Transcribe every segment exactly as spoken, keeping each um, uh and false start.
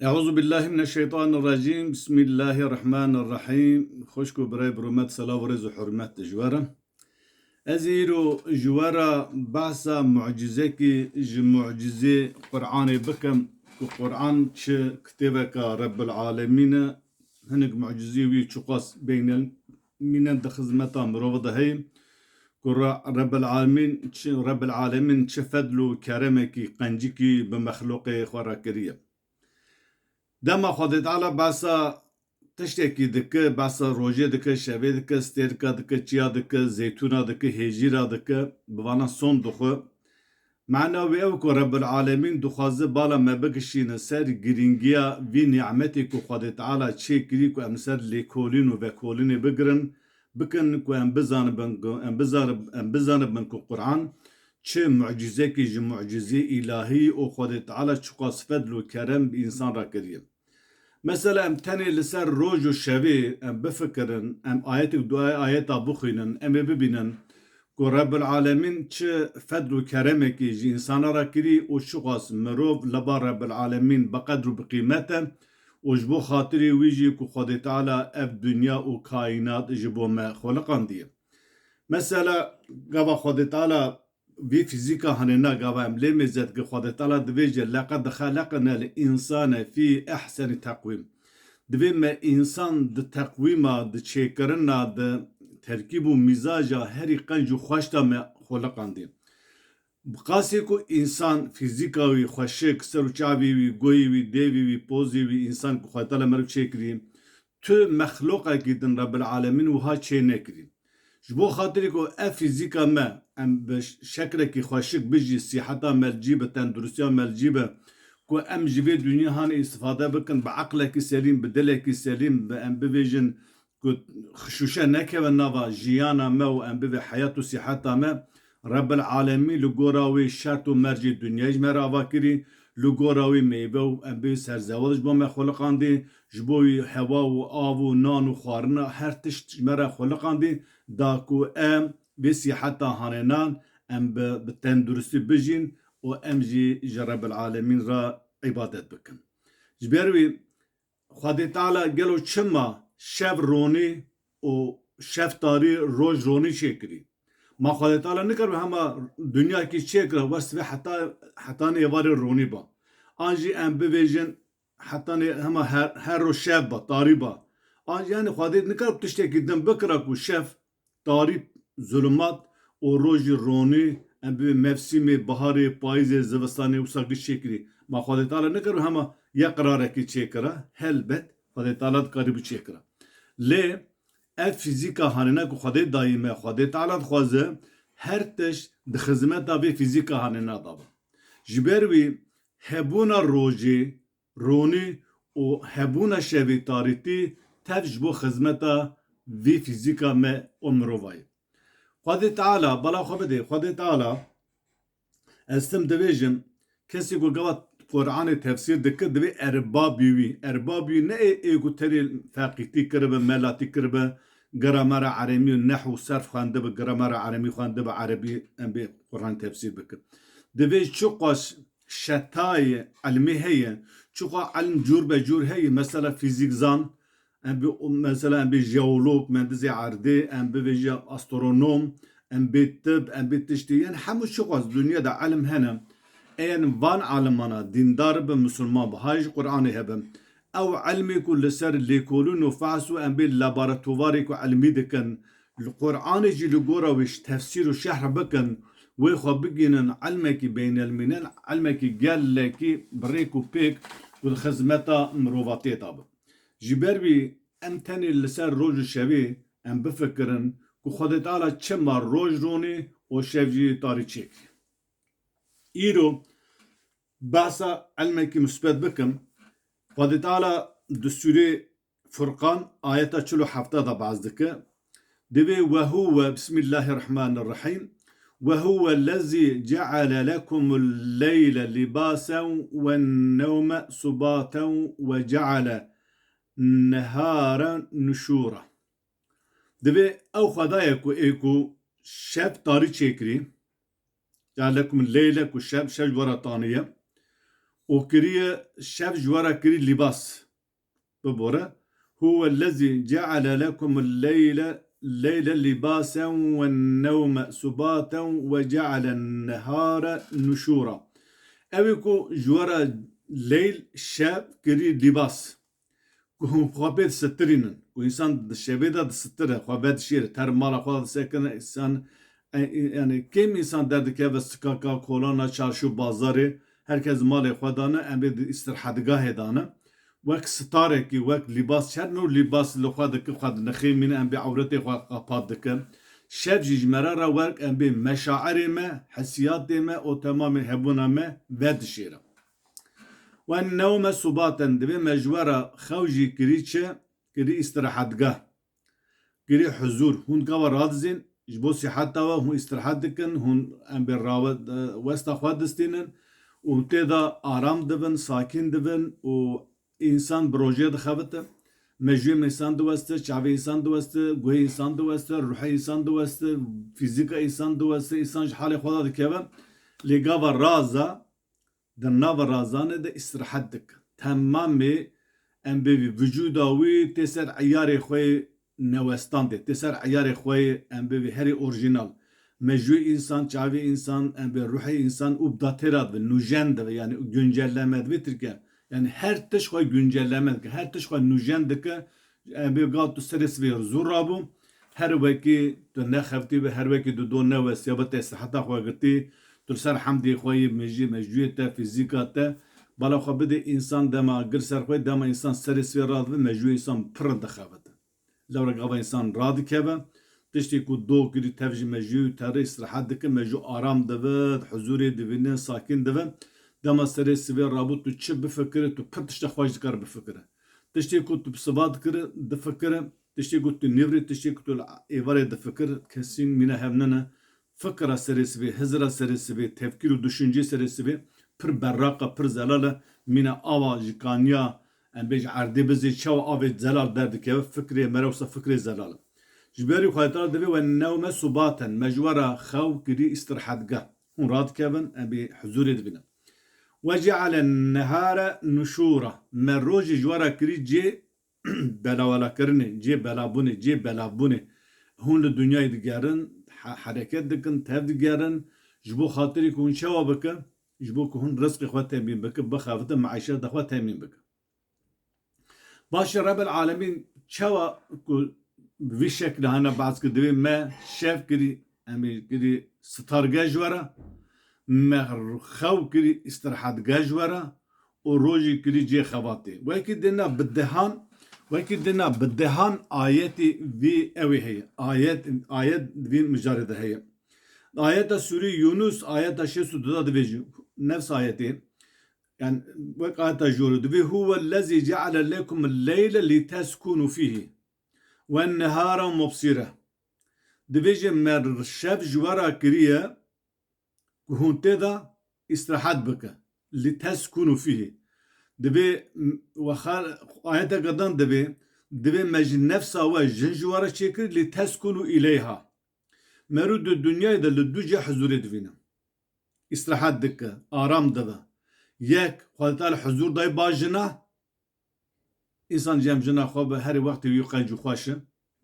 Eûzubillahimineşşeytanirracîm. Bismillahirrahmanirrahîm. Xwişk û birayê bi rûmet, selav û rêz û hurmet ji we re. Ez îro ji we re behsa mucîzekî ji mucîzê Qur'anê bikim, ku Qur'an çi kitêbeka Rebbil Alemîn e, hinek mucîzê wî çiqas beynelmînen di xizmeta mirov de heye, ku Re-, Rebbil Alemîn çi, Rebbil Alemîn çi fedl û keremekî, qencikî bi mexlûqê xwe re kiriye. Dema Xwedê Teala behsa tiştekî dike, behsa rojê dike, şevê dike, stêrka dike, çiya dike, zeytûna dike, hêjîra dike, bi vana son dixwe. Mana wê ew ku Rebbil Alemîn dixwaze bala me bikişîne ser girîngiya vî nîmetê ku Xwedê Teala çêkirî ku em li ser lêkolîn û vekolînê bigirin, bikin ku em bizanibin, em bizanib-, em bizanibin ku Qur'an çi mucîzekî ji mucîzê îlahî û Xwedê Teala çiqas fedl û kerem bi însan re kiriye. Mesela em tenê li ser roj û şevê em bifikirin, em ayetek duayê ayeta bixwînin, em ê bibînin ku Rebbil Alemîn çi fedl û keremekî ji însana re kirî û çiqas mirov li ba Rebbil Alemîn bi qedr û bi qîmet e û ji bo xatirî wî jî ku Xwedê Teala ev dinya û kaînat ji bo me xweliqandiye. Mesela gava Xwedê Teala vî fîzîka hanêna gava em lê mêze dike, Xwedê Teala divêje, "Leqed xeleqnel însane fî ehsenî teqwîm." Divê me însan di teqwîma, di çêkirina, di terkîb û mîzaja herî qenc û xweş de me xweliqandî. Bi qasê ku însan fîzîka wî xweşik, ser û çavê wî, goyê wî, dêvê wî, pozê wî, însan ku Xwedê Teala meriv çêkirî, tu mexlûqekî din Rebbil Alemîn wiha çê nekirî. Ji bo xatirê ku ev fîzîka me, em bi şeklekî xweşik bijî, sîheta me li cî be, tenduristiya me li cî be, ku em ji vê dinya hanê îstifade bikin, bi eqlekî selîm, bi dilekî selîm, bi em bivêjin ku xişûşe nekeve nava jiyana me û em bivê heyat û sîheta me, Rebbil Alemîn li gora wê şert û mercê dinyayê ji me re ava kirî, li gora wê meyve û em bê serzewal ji bo me xweliqandî, ji bo wî hewa û av û nan û xwarina her tişt ji me re xweliqandî, da ku em vê sîheta hanênan em bi, bi tenduristî bijîn û em jî ji Rebbil Alemîn re îbadet bikin. Ji ber wî Xwedê Teala gelo çima şev ronî û şev tarî, roj ronî çêkirî? Ma Xwedê Teala nikaribe hema dinyakî çêkira, wesfê heta, hetanê êvarê ronî ba? An jî em bivêjin hetanê hema her, her roj şev ba, tarî ba? An jî yani Xwedê nikaribe tiştekî din bikira ku şev tarî, zulûmat û rojî ronî, em bibê mevsîmê biharê, payîzê, zivistanê wisa giş çêkirî. Ma Xwedê Teala nikaribe hema yek qirarekî çêkira? Helbet, Xwedê Teala dikarîbû çêkira. Lê ev fîzîka hanêna ku Xwedê dayî me, Xwedê Teala dixwaze her tişt di xizmeta vê fîzîka hanêna de be. Ji ber wî hebûna rojê, ronî û hebûna şevê, tarîtî, tev ji bo xizmeta vî fîzîka me û mirova ye. Xwedê Teala, bala xwe bidê, Xwedê Teala, ez tim divêjim, kesê ku gava Qur'anê tefsîr dike, divê erbabî wî, erbabî wî ne ê, ê ku tenê feqîtî kiribe, melatî kiribe, gramera eremî û nehw û serf xwendibe, gramera eremî xwendibe, erebî em bê Qur'an tefsîr bike. Divê çiqas şetayê ilmî heye, çiqa ilm cûr be cûr heye, mesela fîzîkzan, em bê, mesela em bê jeolog, mendizê erdê, em bivêje astronom, em bê tib, em bê tiştê, yani hemû çiqas dinya de ilm hene, eyan van alimana dîndar bi, misilman bi, hay ji Qur'anê hebe, ew ilmê ku li ser lêkolîn û fehs û em bê laboratuvarê ku ilmî dikin, li Qur'anê jî li gora wê ji tefsîr û şerh bikin, wê xwe bigihînin ilmekî beynelmînel, ilmekî gelekî bi rêk û pêk ku di xizmeta mirovatiyê de be. Ji ber wî em tenê li ser roj û şevê em bifikirin ku Xwedê Teala çima roj ronî û şev jî tarî çêkirî. Îro behsa ilmekî musbet bikim. Xwedê Teala di sûrê Furqan ayeta çil û heft de behs dike. Divê: "Ve huve, Bismillahirrahmanirrahîm. Ve huvellezî ceale lekumul leyle libasen ven nevme subaten ve ceale nehare nuşûra." Divê ew Xweda ye ku ê ku şev tarî çêkirî, ceale lekum leyle, ku şev, şev ji we re taniye, û kiriye şev ji we re kirî lîbas. Bibore. Huwellezî ceale lekumul leyle, leyle lîbasen wennewme subaten ve cealen nehare nuşûra. Ew ê ku ji we re leyl, şev, kirî lîbas. Ku hûn xwe pê disitirînin. Ku însan di şevê de disitire, xwe vedişêre, ter mala xwe de disekine, însan, e, e, yani kêm însan derdikeve sikaka, kolana, çarşû, bazarê, herkes malê xwe dane, em bê di îstirhedgahê dane. Wek sitarekî, wek lîbas, her nû lîbas li xwe dike, xwe dinixêmîne, em bê ewretê xwe qapat dike. Şev jî ji me re re wek em bê meşairê me, hesiyatê me û temamê hebûna me vedişêre. Wen newme subaten, divê me ji we re xew jî kirî çi? Kirî îstirahedgeh. Kirî huzûr. Hûn gava radizên, ji bo siheta we hûn îstirhet dikin, hûn em bê rawe-, westa xwe distînin û tê de aram dibin, sakîn dibin û însan bi rojê dixebite. Mejûyê însan diweste, çavê însan diweste, guhê însan diweste, ruhê însan diweste, fîzîka însan diweste, însan ji halê xwe de dikeve. Lê gava raza, di nava razanê de îstirhet dike. Temamê em bê vî vücuda wî tê ser eyarê xwe yê newestandê, tê ser eyarê xwe yê em bê vî herî orjînal. Mejûyê însan, çavê însan, em bê ruhê însan û bi da têra dibe, nûjen dibe, yani güncelleme dibe Tirkiye. Yani her tişt xwe güncelleme dike, her tişt xwe nûjen dike. Em bê gat tu serê sivê zû rabû. Her wekî tu nexeftî be, her wekî tu do newestiya be, te siheta xwe girtî, tu li ser hemdê xwe yê, mejî, mejûyê te, fîzîka te, bala xwe bidê însan dema gir ser xwe, dema însan serê sivê radibe, mejûyê însan pir dixebite. Lewre gava însan radikeve, tiştê ku do kirî tev ji mejûyê û terê îstirhet dike, mejû aram dibe, huzûrê divîne, sakîn dibe. Dema serê sivê rabû tu çi bifikire, tu pir tişta xweş dikare bifikire. Tiştê ku tu bi siva dikire, difikire, tiştê ku tu nîvrê, tiştê ku tu li êvarê difikir, kesîn mîna hev nine. Fikra serê sivê, hizira serê sivê, tefkîr û düşüncê serê sivê pir berraq e, pir zelal e. Mîna ava ji kaniya, em bêjin erdê bizê, çawa avê zelal derdikeve, fikrê mere wisa fikrê zelal e. Ji berî Xwedê Teala divê we newme subaten, me ji we re xew kirî îstirhetgeh. Hûn radikevin, em bê huzûrê dibînin. Ve cealen nehare nuşûra. Me rojê ji we re kirî cê belawelakirinê, cê belabûnê, cê belavbûnê. Hûn li dinyayê digerin, he-, hereket dikin, tev digerin. Ji bo xatirê ku hûn çawa bikin? Ji bo ku hûn rizqê xwe temîn bikin, bixebitin, meîşeta xwe temîn bikin. Baş e, Rebel Alemîn çawa ku vî şekle hene behs kir, divê me şev kirî, em ê kirî sitargeh ji we re, me xew kirî îstirhetgeh ji we re û rojî kirî cê xebatê. Wekî dina bi dehan, wekî dina bi dehan ayetê vî ewê heye. Ayet, ayet vî mijarê de heye. Ayeta Sûrê Yûnus, ayeta şêst û du de divê jî, nefs ayetê, yani wek ayeta jorê divê, "Huwellezî ceale lekumul leyle liteskûnû fîhî wen nehara mubsîre." Divê jî me şev ji we re kiriye ku hûn tê de îstirahet bike. Liteskûnû fîhî. Divê m-, we xal-, ayeteke din divê, divê me ji nefsa we jin ji we re çêkir, liteskûnû îleyha. Merû di dinyayê de li du cih huzûrê divîne. Îstirahet dike, aram dibe. Yek, Xwedê Teala huzûr dayê ba jina, însan cem jina xwe bi herî wextê wî qenc û xweş e,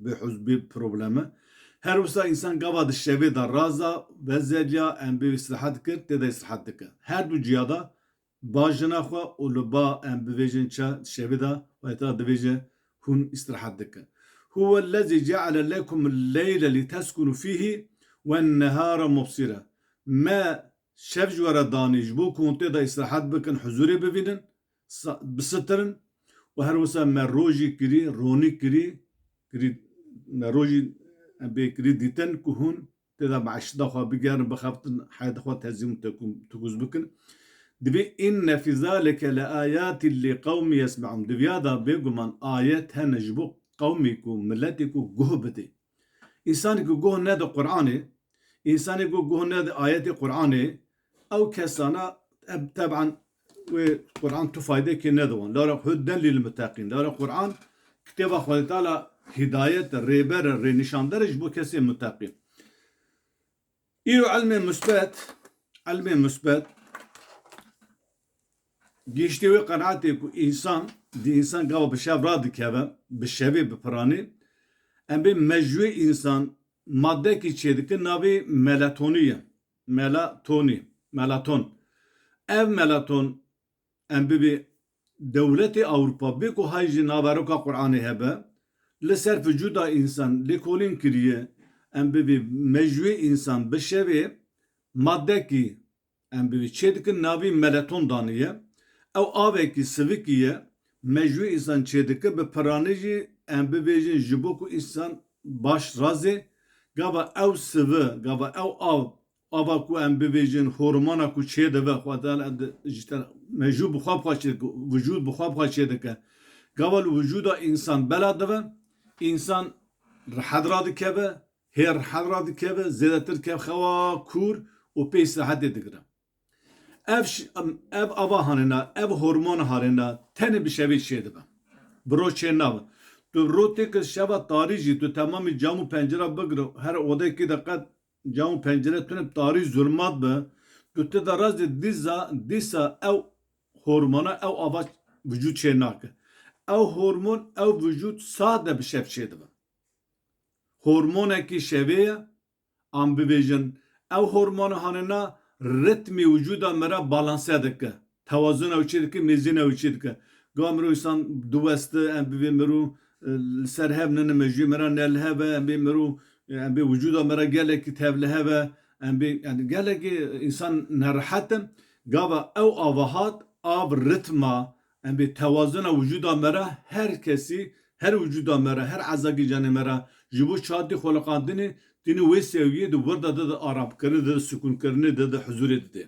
bê huz, bê probleme. Her wisa însan gava di şevê de raza, vezeliya, em bê îstirahet kir, tê de îstirahet dike. Her du ciya de ba jina xwe û li ba em bivêjin ça şevê de, Xwedê Teala divêje hûn îstirahet dikin. Huwellezî ceale lekumul leyle liteskûnû fîhî wen nehara mubsîra. Me şev ji we re danî ji bo ku hûn tê de îstirahet bikin, huzûrê bivînin, sa-, bisitirin û her wisa me rojî kirî, ronî kirî, kirî, me rojî em bê kirî dîtin ku hûn tê de meîşeta xwe bigerin, bixebtin, heyata xwe tezîm û tekû-, tukûz bikin. Divê inne fî zalike le ayatin li qewmî yesmeûn. Di viya de bêguman ayet hene ji bo qewmê ku, miletê ku guh bidê. Însanê ku guh nede Qur'anê, însanê ku guh nede ayetê Qur'anê, ew kesana, eb-, teban wê Qur'an tu faydekê nede wan. Lewra huden lil muteqîn. Lewra Qur'an kitêba Xwedê Teala hidayet e, rêber e, rênîşander e ji bo kesê muteqîn. Îro ilmê musbet, ilmê musbet, Gihiştê wê qenaetê ku însan, di însan gava bi şev radikeve, bi şevê bi piranî, em bê mejûyê însan madekî çêdike navê melatonî ye. Melatonî, melaton. Ev melaton, em bibê dewletê Ewropa, bê ku hay ji naveroka Qur'anê hebe, li ser vücuda însan lêkolîn kiriye, em bibê mejûyê însan bi şevê madekî em bibê çêdikin, navî melaton daniye. Ew avekî sivikî ye, mejûyê însan çêdike, bi piranî jî em bibêjin ji bo ku însan baş razê, gava ew sivi, gava ew av, ava ku em bibêjin hormona ku çêdive, Xwedê ji te mejû bi xwe bi xwe çêdike, vücûd bi xwe bi xwe çêdike. Gava li vücûda însan bela dive, însan rihet radikeve, hê rihet radikeve, zêdetir kevxewa kûr û pê îstirahetê digire. Ev ş-, em, ev ava hanêna, ev hormon hanêna, tenê bi şevê çêdibe. Bi ro çê nabe. Tu ro têkil şeva tarî jî, tu temamî cam û pencera bigire, her odekî de qet cam û pencere tune tarî zulmat be, tu ti de razê dîsa, dîsa ew hormona, ew ava vücûd çê nake. Ew hormon, ew vücûd sade bi şev çêdibe. Hormonekî şevê ye, em bibêjin, ew hormona hanêna ritmê wicûda me re balanse dike. Tewazuna ew çê dike, mêzîna ew çê dike. Gava mirov însan diweste, em bibê mirov, e, li ser hev nene, mejûyê me re ne li hev e, em bê mirov, e, em bê wicûda me re gelekî tev li hev e, em bê, yani gelekî însan nerehet e. Gava ew ava hat, av ritma, em bê tewazuna wicûda me re, her kesî, her wicûda me re, her ezakî canê me re, ji bo çatî xweliqandinê, tînî wê sewiyê di wir de, di, di aramkirinê, di, di sikûnkirinê, di, di huzûrê didê.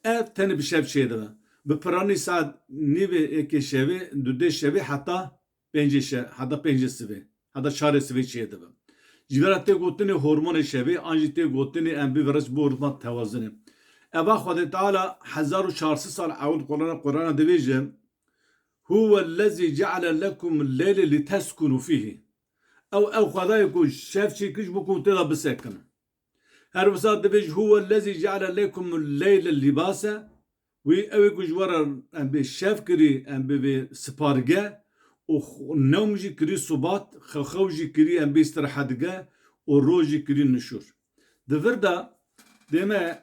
Ev tenê bi şev çêdibe. Bi piranî saet nîvê yekê şevê, dudê şevê heta pêncê şe-, heta pêncê sivê, heta çarê sivê çêdibe. Ji vera tê gotinê hormonê şevê, an jî tê gotinê em bivê riç bo ritma tewazinê. Eva Xwedê Teala hezar û çar sed sal ewil Qur'ana, Qur'ana divêje, "Huwellezî ceale lekumul leyle liteskunu fîhî." Ew, ew Xwedayê ku şev çêkir ji bo ku tê de bisekinin. Her wisa divêj, "Huwellezî ceale lekumul leyle libase." Wî ew ê ku ji we re em bê şev kirî, em bê vê siparge û xw-, newm jî kirî subat, xewxew jî kirî em bê îstirahetge û roj jî kirî nişûr. Di vir de dê me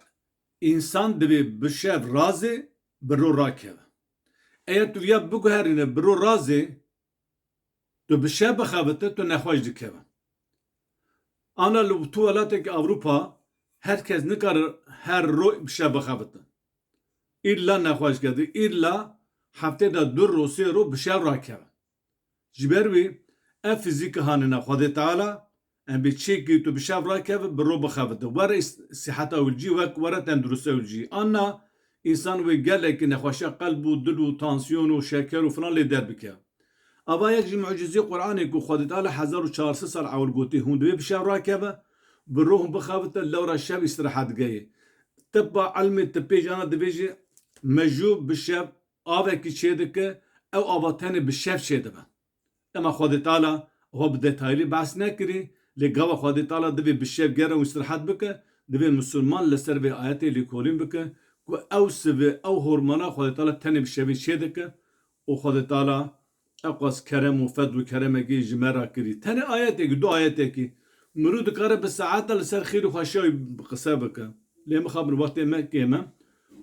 însan divê bi şev razê, bi ro rakeve. Eger tu viya biguherîne bi ro razê, tu bi şev bixebite, tu nexweş dikeve. Ana li tu welatekî Ewropa her kes nikare her ro bi şev bixebite. Îlla nexweş keve, îlla heftê de du ro, sê ro bi şev rakeve. Ji ber wî ev fizîka hanine Xwedê Teala, em bê çêkî tu bi şev rakeve, bi ro bixebite. Were îs-, siheta ewil cî, wek were tendurist ewil cî. Anna însan wê gelekî nexweşiya qelb û dil û tansiyon û şeker û filan lê derbike. Ava yek ji mucizê Qur'anê ku Xwedê Teala hezar û çar sed sal ewil gotî, hûn divê bi şev rakeve, bi ro hûn bixebite, lewra şev îstirahetgehê. Tibba ilmê tibê jana divê jî mejû bi şev avekî çêdike, ew ava tenê bi şev çêdibe. Ema Xwedê Teala ewa bi detaylî behs nekirî, lê gava Xwedê Teala divê bi şev gere û îstirahet bike, divê misilman li ser vê ayetê lêkolîn bike ku ew sivê, ew hormona Xwedê Teala tenê bi şevê çêdike û Xwedê Teala eqas kerem û fedl û keremekî ji me re kirî. Tenê ayetekî, du ayetekî, mirû dikare bi saeta li ser xêr û xweşiya wî qise bike. Lê mixabin wextê me kêm e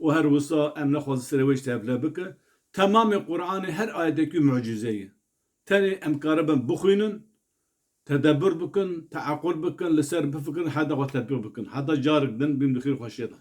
û her wisa em nexwazin serê wê jî tevle bike. Temamê Qur'anê her ayetekî mucîze ye. Tenê em karibin bixwînin, tedebur bikin, teequl bikin, li ser bifikirin, heta xwe tetbîq bikin. Heta carek din bîm di xêr û xweşiyê de.